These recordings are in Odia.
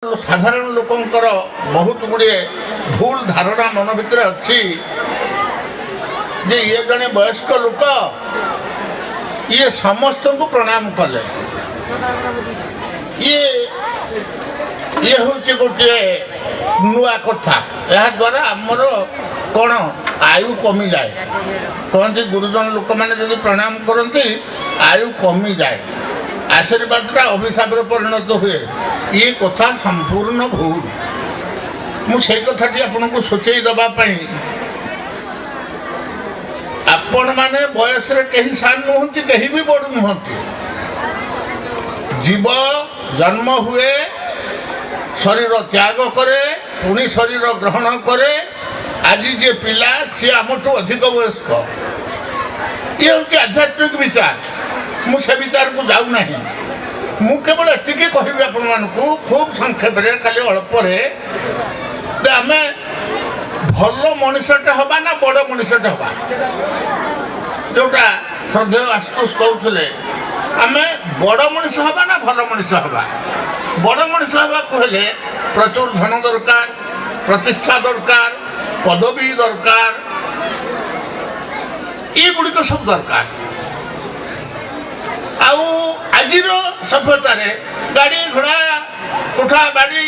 ସାଧାରଣ ଲୋକଙ୍କର ବହୁତ ଗୁଡ଼ିଏ ଭୁଲ ଧାରଣା ମନ ଭିତରେ ଅଛି ଯେ ଇଏ ଜଣେ ବୟସ୍କ ଲୋକ, ଇଏ ସମସ୍ତଙ୍କୁ ପ୍ରଣାମ କଲେ, ଇଏ ହେଉଛି ଗୋଟିଏ ନୂଆ କଥା। ଏହାଦ୍ୱାରା ଆମର କ'ଣ ଆୟୁ କମିଯାଏ। କହନ୍ତି, ଗୁରୁଜନ ଲୋକମାନେ ଯଦି ପ୍ରଣାମ କରନ୍ତି, ଆୟୁ କମିଯାଏ, ଆଶୀର୍ବାଦଟା ଅଭିଶାପରେ ପରିଣତ ହୁଏ। ଇଏ କଥା ସମ୍ପୂର୍ଣ୍ଣ ଭୁଲ। ମୁଁ ସେଇ କଥାଟି ଆପଣଙ୍କୁ ସୂଚେଇ ଦେବା ପାଇଁ। ଆପଣମାନେ ବୟସରେ କେହି ସାନ ନୁହନ୍ତି, କେହି ବି ବଡ଼ ନୁହନ୍ତି। ଜୀବ ଜନ୍ମ ହୁଏ, ଶରୀର ତ୍ୟାଗ କରେ, ପୁଣି ଶରୀର ଗ୍ରହଣ କରେ। ଆଜି ଯିଏ ପିଲା, ସିଏ ଆମଠୁ ଅଧିକ ବୟସ୍କ। ଇଏ ହେଉଛି ଆଧ୍ୟାତ୍ମିକ ବିଚାର। ମୁଁ ସେ ବିଚାରକୁ ଯାଉନାହିଁ। ମୁଁ କେବଳ ଏତିକି କହିବି ଆପଣମାନଙ୍କୁ ଖୁବ୍ ସଂକ୍ଷେପରେ, ଖାଲି ଅଳ୍ପରେ, ଯେ ଆମେ ଭଲ ମଣିଷଟେ ହବା ନା ବଡ଼ ମଣିଷଟେ ହବା, ଯୋଉଟା ଶ୍ରଦ୍ଧେୟ ଆଶୁତୋଷ କହୁଥିଲେ, ଆମେ ବଡ଼ ମଣିଷ ହବା ନା ଭଲ ମଣିଷ ହବା? ବଡ଼ ମଣିଷ ହେବାକୁ ହେଲେ ପ୍ରଚୁର ଧନ ଦରକାର, ପ୍ରତିଷ୍ଠା ଦରକାର, ପଦବୀ ଦରକାର, ଏଗୁଡ଼ିକ ସବୁ ଦରକାର। ଆଉ ଆଜିର ସଭ୍ୟତାରେ ଗାଡ଼ି ଘୋଡ଼ା, କୋଠା ବାଡ଼ି,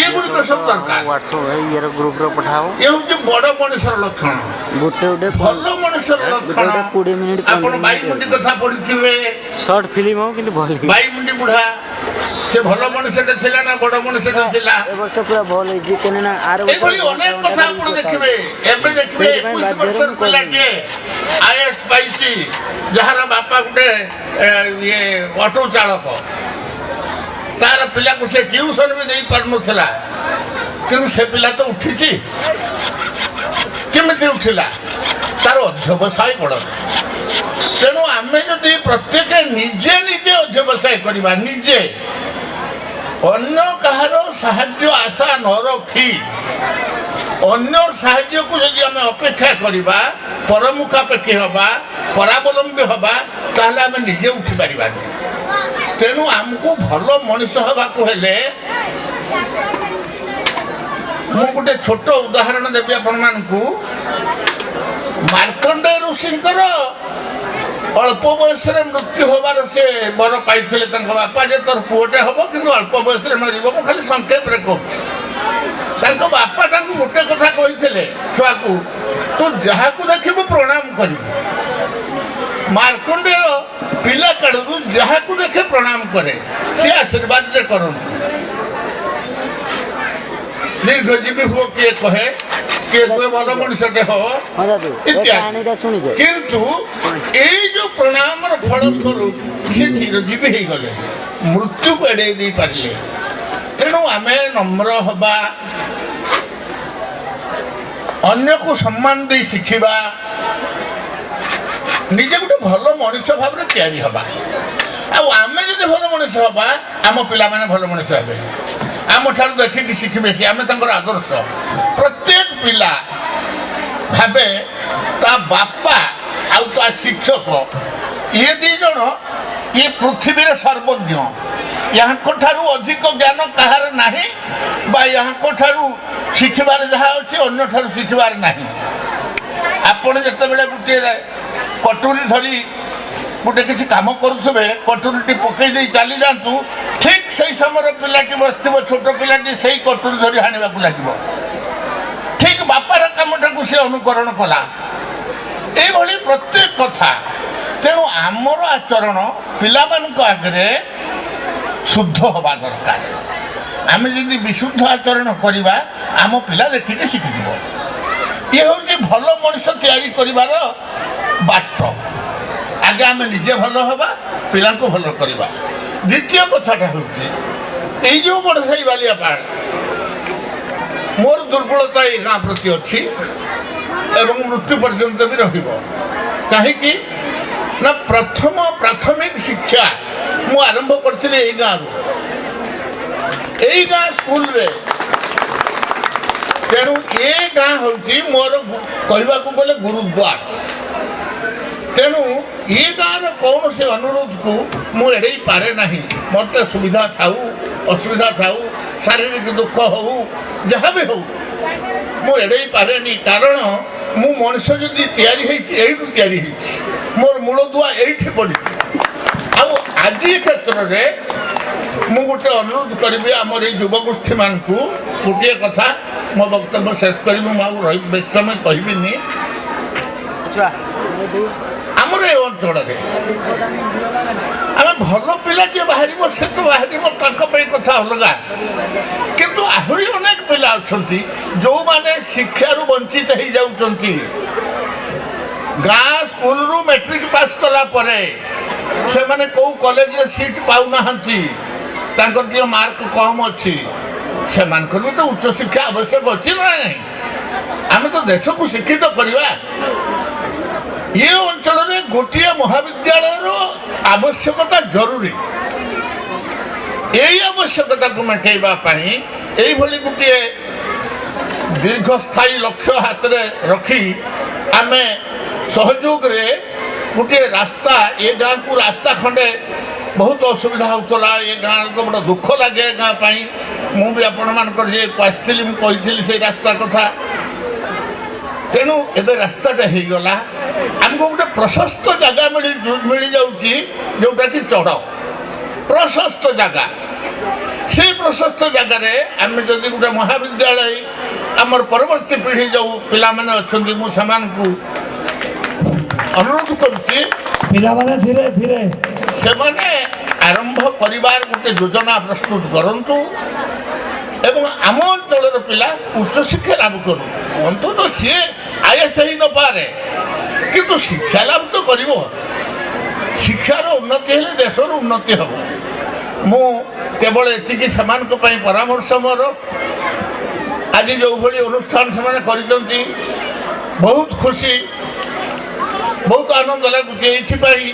ଏଗୁଡ଼ିକ ସବୁ ଦରକାର। ହ୍ୱାଟ୍ସଆପ୍ ଇଏର ଗ୍ରୁପ୍ରେ ପଠାଅ। ଏ ହେଉଛି ବଡ଼ ମଣିଷର ଲକ୍ଷଣ। ଗୋଟେ ଗୋଟେ ଭଲ ମଣିଷର ଲକ୍ଷଣ ଗୋଟେ 20 ମିନିଟ୍, ଆପଣ 15 ବାଇମୁଣ୍ଡି ମିନିଟ୍। କଥା ପଢିଥିବେ। ସର୍ଟ ଫିଲ୍ମ ହଉ, କିନ୍ତୁ ଭଲ। ବାଇମୁଣ୍ଡି ବୁଢା, ସେ ଭଲ ମଣିଷଟେ ଥିଲା ନା ବଡ଼ ମଣିଷଟେ ଥିଲା? ଏ ବର୍ଷ ପୁରା ଭଲ ହେଇଛି, କେନେ ନା ଆର ବର୍ଷ ଏଇଭଳି ଅନେକ କଥା ଆପଣ ଦେଖିବେ। ଏବେ ଦେଖିବେ, ସେଇଥିପାଇଁ 21 ବାଧ୍ୟରେ ବର୍ଷର ମୁଁ କହିଲି। ପିଲାଟିଏ ଆଇଏଏସ୍ ପାଇଛି, ଯାହାର ବାପା ଗୋଟେ ଇଏ ଅଟୋ ଚାଳକ। ତାର ପିଲାକୁ ସେ ଟିଉସନ ବି ଦେଇ ପାରୁନଥିଲା, କିନ୍ତୁ ସେ ପିଲା ତ ଉଠିଛି। କେମିତି ଉଠିଲା? ତାର ଅଧ୍ୟବସାୟ ବଳରେ। ତେଣୁ ଆମେ ଯଦି ପ୍ରତ୍ୟେକ ନିଜେ ନିଜେ ଅଧ୍ୟବସାୟ କରିବା, ନିଜେ ଅନ୍ୟ କାହାର ସାହାଯ୍ୟ ଆଶା ନ ରଖି, ଅନ୍ୟ ସାହାଯ୍ୟକୁ ଯଦି ଆମେ ଅପେକ୍ଷା କରିବା, ପରମୁଖାପେକ୍ଷୀ ହେବା, ପରାବଲମ୍ବୀ ହେବା, ତାହେଲେ ଆମେ ନିଜେ ଉଠି ପାରିବାନି। ତେଣୁ ଆମକୁ ଭଲ ମଣିଷ ହେବାକୁ ହେଲେ, ମୁଁ ଗୋଟେ ଛୋଟ ଉଦାହରଣ ଦେବି ଆପଣମାନଙ୍କୁ। ମାର୍କଣ୍ଡେୟ ଋଷିଙ୍କର ଅଳ୍ପ ବୟସରେ ମୃତ୍ୟୁ ହେବାର ସେ ବର ପାଇଥିଲେ ତାଙ୍କ ବାପା, ଯେ ତୋର ପୁଅଟେ ହବ, କିନ୍ତୁ ଅଳ୍ପ ବୟସରେ ମରିବ। ମୁଁ ଖାଲି ସଂକ୍ଷେପରେ କହୁଛି। ତାଙ୍କ ବାପା ତାଙ୍କୁ ଗୋଟେ କଥା କହିଥିଲେ, ଛୁଆକୁ, ତୁ ଯାହାକୁ ଦେଖିବୁ ପ୍ରଣାମ କରିବୁ। ମାର୍କଣ୍ଡେୟ ପିଲା କାଳରୁ ଯାହାକୁ ଦେଖେ ପ୍ରଣାମ କରେ, ସିଏ ଆଶୀର୍ବାଦରେ କରନ୍ତି, ଦୀର୍ଘଜୀବୀ ହୁଅ କିଏ କହେ, କିଏ କୁହେ ଭଲ ମଣିଷଟେ ହୋ, ହଁ ଦାଦୁ, ଏ ଇତ୍ୟାଦି। କାହାଣୀଟା ଶୁଣିଛେ। କିନ୍ତୁ ଏଇ ଯୋଉ ପ୍ରଣାମର ଫଳସ୍ୱରୂପ ସେ ଚିରଜୀବୀ ହେଇଗଲେ, ମୃତ୍ୟୁକୁ ଏଡ଼େଇ ଦେଇପାରିଲେ। ତେଣୁ ଆମେ ନମ୍ର ହବା, ଅନ୍ୟକୁ ସମ୍ମାନ ଦେଇ ଶିଖିବା, ନିଜେ ଗୋଟେ ଭଲ ମଣିଷ ଭାବରେ ତିଆରି ହବା। ଆଉ ଆମେ ଯଦି ଭଲ ମଣିଷ ହବା, ଆମ ପିଲାମାନେ ଭଲ ମଣିଷ ହେବେ। ଆମଠାରୁ ଦେଖିକି ଶିଖିବେ ସେ। ଆମେ ତାଙ୍କର ଆଦର୍ଶ। ପ୍ରତ୍ୟେକ ପିଲା ଭାବେ ତା ବାପା ଆଉ ତା ଶିକ୍ଷକ, ଇଏ ଦି ଜଣ ଇଏ ପୃଥିବୀରେ ସର୍ବଜ୍ଞ, ୟାଙ୍କ ଠାରୁ ଅଧିକ ଜ୍ଞାନ କାହାର ନାହିଁ ବା ୟାଙ୍କ ଠାରୁ ଶିଖିବାରେ ଯାହା ଅଛି, ଅନ୍ୟଠାରୁ ଶିଖିବାର ନାହିଁ। ଆପଣ ଯେତେବେଳେ ଗୋଟିଏ କଟୁରୀ ଧରି ଗୋଟେ କିଛି କାମ କରୁଥିବେ, କଟୁରୀଟି ପକେଇ ଦେଇ ଚାଲି ଯାଆନ୍ତୁ, ଠିକ୍ ସେଇ ସମୟରେ ପିଲାଟି ବସିଥିବ, ଛୋଟ ପିଲାଟି, ସେଇ କଟୁରୀ ଧରି ହାଣିବାକୁ ଲାଗିବ। ଠିକ୍ ବାପାର କାମଟାକୁ ସେ ଅନୁକରଣ କଲା। ଏଇଭଳି ପ୍ରତ୍ୟେକ କଥା। ତେଣୁ ଆମର ଆଚରଣ ପିଲାମାନଙ୍କ ଆଗରେ ଶୁଦ୍ଧ ହେବା ଦରକାର। ଆମେ ଯଦି ବିଶୁଦ୍ଧ ଆଚରଣ କରିବା, ଆମ ପିଲା ଦେଖିକି ଶିଖିଯିବ। ଇଏ ହେଉଛି ଭଲ ମଣିଷ ତିଆରି କରିବାର ବାଟ। ଆଗେ ଆମେ ନିଜେ ଭଲ ହେବା, ପିଲାଙ୍କୁ ଭଲ କରିବା। ଦ୍ୱିତୀୟ କଥାଟା ହେଉଛି, ଏଇ ଯେଉଁ ଗଡ଼ସାହି ବାଲିଆପାଳ, ମୋର ଦୁର୍ବଳତା ଏଇ ଗାଁ ପ୍ରତି ଅଛି ଏବଂ ମୃତ୍ୟୁ ପର୍ଯ୍ୟନ୍ତ ବି ରହିବ। କାହିଁକି ନା ପ୍ରଥମ ପ୍ରାଥମିକ ଶିକ୍ଷା ମୁଁ ଆରମ୍ଭ କରିଥିଲି ଏଇ ଗାଁରୁ, ଏଇ ଗାଁ ସ୍କୁଲରେ। ତେଣୁ ଏ ଗାଁ ହେଉଛି ମୋର କହିବାକୁ ଗଲେ ଗୁରୁଦ୍ୱାର। ତେଣୁ ଏ ଗାଁର କୌଣସି ଅନୁରୋଧକୁ ମୁଁ ଏଡ଼େଇ ପାରେ ନାହିଁ। ମୋତେ ସୁବିଧା ଥାଉ, ଅସୁବିଧା ଥାଉ। ଶାରୀରିକ ଦୁଃଖ ହଉ, ଯାହା ବି ହଉ, ମୁଁ ଏଡ଼େଇ ପାରେନି। କାରଣ ମୁଁ ମଣିଷ ଯଦି ତିଆରି ହେଇଛି, ଏଇଠୁ ତିଆରି ହେଇଛି, ମୋର ମୂଳଦୁଆ ଏଇଠି ପଡ଼ିଛି। ଆଉ ଆଜି କ୍ଷେତ୍ରରେ ମୁଁ ଗୋଟେ ଅନୁରୋଧ କରିବି ଆମର ଏଇ ଯୁବଗୋଷ୍ଠୀମାନଙ୍କୁ। ଗୋଟିଏ କଥା, ମୋ ବକ୍ତବ୍ୟ ଶେଷ କରିବି, ମୁଁ ଆଉ ରହି ବେଶୀ ସମୟ କହିବିନି। ଆମର ଏ ଅଞ୍ଚଳରେ ଆମେ ଭଲ ପିଲା ଯିଏ ବାହାରିବ ସେ ତ ବାହାରିବ, ତାଙ୍କ ପାଇଁ କଥା ଅଲଗା। କିନ୍ତୁ ଆହୁରି ଅନେକ ପିଲା ଅଛନ୍ତି ଯେଉଁମାନେ ଶିକ୍ଷାରୁ ବଞ୍ଚିତ ହେଇଯାଉଛନ୍ତି। ଗାଁ ସ୍କୁଲରୁ ମେଟ୍ରିକ ପାସ୍ କଲା ପରେ ସେମାନେ କେଉଁ କଲେଜରେ ସିଟ୍ ପାଉନାହାନ୍ତି, ତାଙ୍କର ଟିକେ ମାର୍କ କମ୍ ଅଛି। ସେମାନଙ୍କର ବି ତ ଉଚ୍ଚଶିକ୍ଷା ଆବଶ୍ୟକ ଅଛି ନା ନାହିଁ? ଆମେ ତ ଦେଶକୁ ଶିକ୍ଷିତ କରିବା। ଏ ଅଞ୍ଚଳରେ ଗୋଟିଏ ମହାବିଦ୍ୟାଳୟର ଆବଶ୍ୟକତା ଜରୁରୀ। ଏଇ ଆବଶ୍ୟକତାକୁ ମେଣ୍ଟାଇବା ପାଇଁ ଏଇଭଳି ଗୋଟିଏ ଦୀର୍ଘସ୍ଥାୟୀ ଲକ୍ଷ୍ୟ ହାତରେ ରଖି ଆମେ ସହଯୋଗରେ ଗୋଟିଏ ରାସ୍ତା, ଏ ଗାଁକୁ ରାସ୍ତା ଖଣ୍ଡେ ବହୁତ ଅସୁବିଧା ହେଉଥିଲା। ଏ ଗାଁ ଲୋକ ବଡ଼ ଦୁଃଖ ଲାଗେ ଏ ଗାଁ ପାଇଁ। ମୁଁ ବି ଆପଣମାନଙ୍କର ଯିଏ ଆସିଥିଲି, ମୁଁ କହିଥିଲି ସେଇ ରାସ୍ତା କଥା। ତେଣୁ ଏବେ ରାସ୍ତାଟା ହେଇଗଲା, ଆମକୁ ଗୋଟେ ପ୍ରଶସ୍ତ ଜାଗା ମିଳିଯାଉଛି, ଯେଉଁଟାକି ଚଢ଼ ପ୍ରଶସ୍ତ ଜାଗା। ସେଇ ପ୍ରଶସ୍ତ ଜାଗାରେ ଆମେ ଯଦି ଗୋଟେ ମହାବିଦ୍ୟାଳୟ, ଆମର ପରବର୍ତ୍ତୀ ପିଢ଼ି ଯେଉଁ ପିଲାମାନେ ଅଛନ୍ତି, ମୁଁ ସେମାନଙ୍କୁ ଅନୁରୋଧ କରୁଛି, ପିଲାମାନେ ଧୀରେ ଧୀରେ। ସେମାନେ ଆରମ୍ଭ କରିବାର ଗୋଟେ ଯୋଜନା ପ୍ରସ୍ତୁତ କରନ୍ତୁ ଏବଂ ଆମ ଅଞ୍ଚଳର ପିଲା ଉଚ୍ଚଶିକ୍ଷା ଲାଭ କରୁ। ଅନ୍ତତଃ ସିଏ ଆଇଏଏସ୍ ହେଇ ନପାରେ, କିନ୍ତୁ ଶିକ୍ଷା ଲାଭ ତ କରିବ। ଶିକ୍ଷାର ଉନ୍ନତି ହେଲେ ଦେଶର ଉନ୍ନତି ହେବ। ମୁଁ କେବଳ ଏତିକି ସେମାନଙ୍କ ପାଇଁ ପରାମର୍ଶ ମୋର। ଆଜି ଯେଉଁଭଳି ଅନୁଷ୍ଠାନ ସେମାନେ କରିଛନ୍ତି, ବହୁତ ଖୁସି, ବହୁତ ଆନନ୍ଦ ଲାଗୁଛି ଏଇଥିପାଇଁ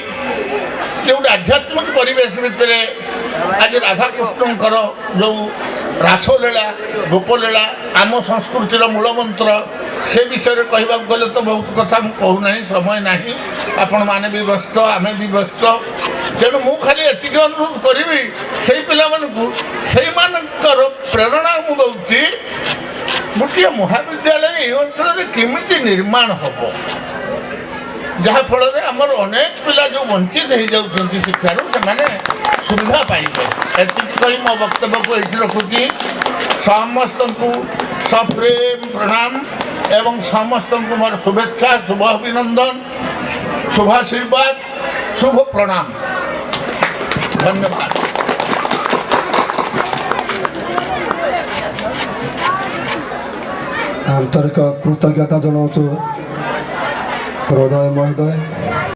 ଯେ ଗୋଟେ ଆଧ୍ୟାତ୍ମିକ ପରିବେଶ ଭିତରେ ଆଜି ରାଧାକୃଷ୍ଣଙ୍କର ଯେଉଁ ରାସଲୀଳା, ଗୋପଲୀଳା, ଆମ ସଂସ୍କୃତିର ମୂଳମନ୍ତ୍ର, ସେ ବିଷୟରେ କହିବାକୁ ଗଲେ ତ ବହୁତ କଥା, ମୁଁ କହୁନାହିଁ, ସମୟ ନାହିଁ। ଆପଣମାନେ ବି ବ୍ୟସ୍ତ, ଆମେ ବି ବ୍ୟସ୍ତ। ତେଣୁ ମୁଁ ଖାଲି ଏତିକି ଅନୁରୋଧ କରିବି ସେଇ ପିଲାମାନଙ୍କୁ, ସେଇମାନଙ୍କର ପ୍ରେରଣା ମୁଁ ଦେଉଛି, ଗୋଟିଏ ମହାବିଦ୍ୟାଳୟ ଏଇ ଅଞ୍ଚଳରେ କେମିତି ନିର୍ମାଣ ହେବ, ଯାହାଫଳରେ ଆମର ଅନେକ ପିଲା ଯେଉଁ ବଞ୍ଚିତ ହେଇଯାଉଛନ୍ତି ଶିକ୍ଷାରୁ, ସେମାନେ ସୁବିଧା ପାଇବେ। ଏତିକି କହି ମୋ ବକ୍ତବ୍ୟକୁ ଏଇଠି ରଖୁଛି। ସମସ୍ତଙ୍କୁ ସପ୍ରେମ ପ୍ରଣାମ ଏବଂ ସମସ୍ତଙ୍କୁ ମୋର ଶୁଭେଚ୍ଛା, ଶୁଭ ଅଭିନନ୍ଦନ, ଶୁଭାଶୀର୍ବାଦ, ଶୁଭ ପ୍ରଣାମ, ଧନ୍ୟବାଦ। ଆନ୍ତରିକ କୃତଜ୍ଞତା ଜଣାଉଛୁ ହୃଦୟ ମହୋଦୟ।